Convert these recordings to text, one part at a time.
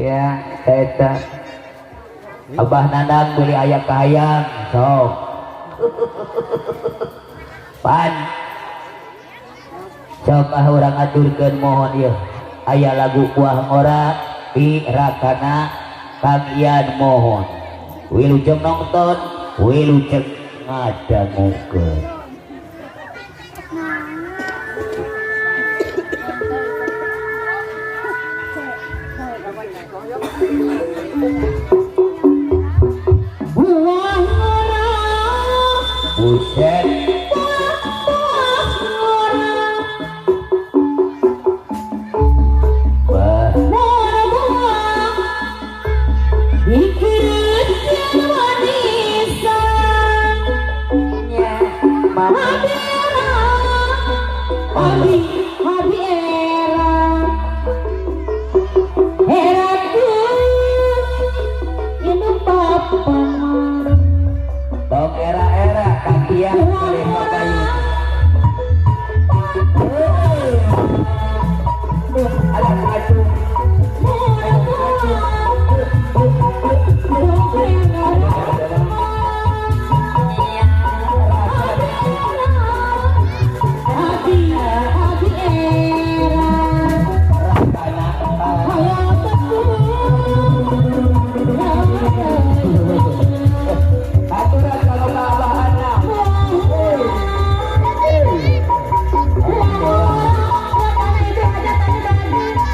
Ya, eta Abah Nanang beli aya kahayang sok. Pan sok ah urang aturkeun mohon ieu aya lagu Buah Ngora di rakana Kang Ian mohon. Wilujeng nonton, wilujeng ngadangukeun. Buah ngora. Buset. Buah ngora. Bah. Ngora buah dikereut manisan. Nya, mama. Abi era, abi, abi era, era minum papa. Tong era-era Kang Ian boleh pakai. Alah aduh. Abi, abi era, Rakana. Hayang Aturan kalau ke abahana.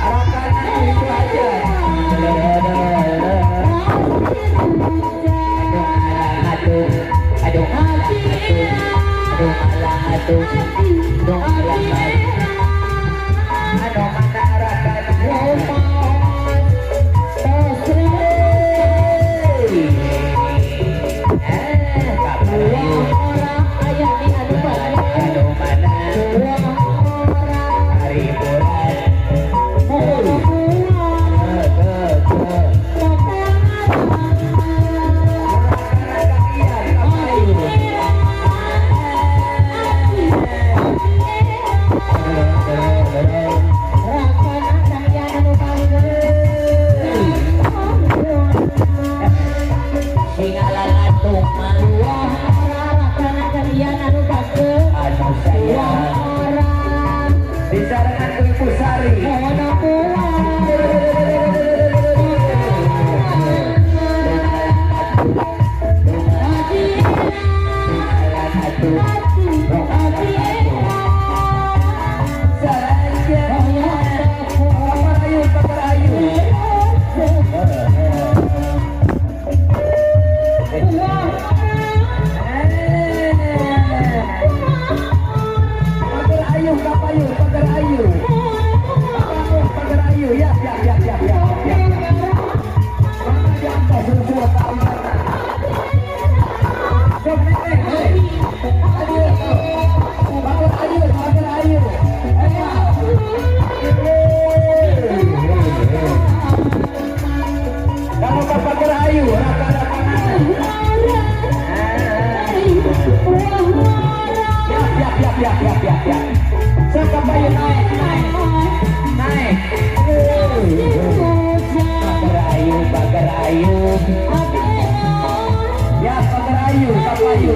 Rakana itu aja. Aduh, aduh, aduh, aduh, aduh, aduh, aduh, mana rakana. Eh, kaparayu. Aduh, mana hari bulan. Ke, ke. Rakana Kang Ian, kapayu. Singalangatung mah anu sayang disarangan ku Ibu Sari. Paparayu, paparayu. Pagar ayu, kapayu, pagar ayu. Pagar ayu, ya, ya, ya, ya, ya, ya, ya. Mama diangkat semua tahu. Sok nenek, hei. Aduh, pagar ayu, pagar ayu. Ayo. Kamu ke pagar ayu, raka-raka. Ya, ya, ya, ya, ya, ya, ya. Sok kapayu naik, naik, naik. Pagar ayu, pagar ayu. Ya, pagar ayu, kapayu.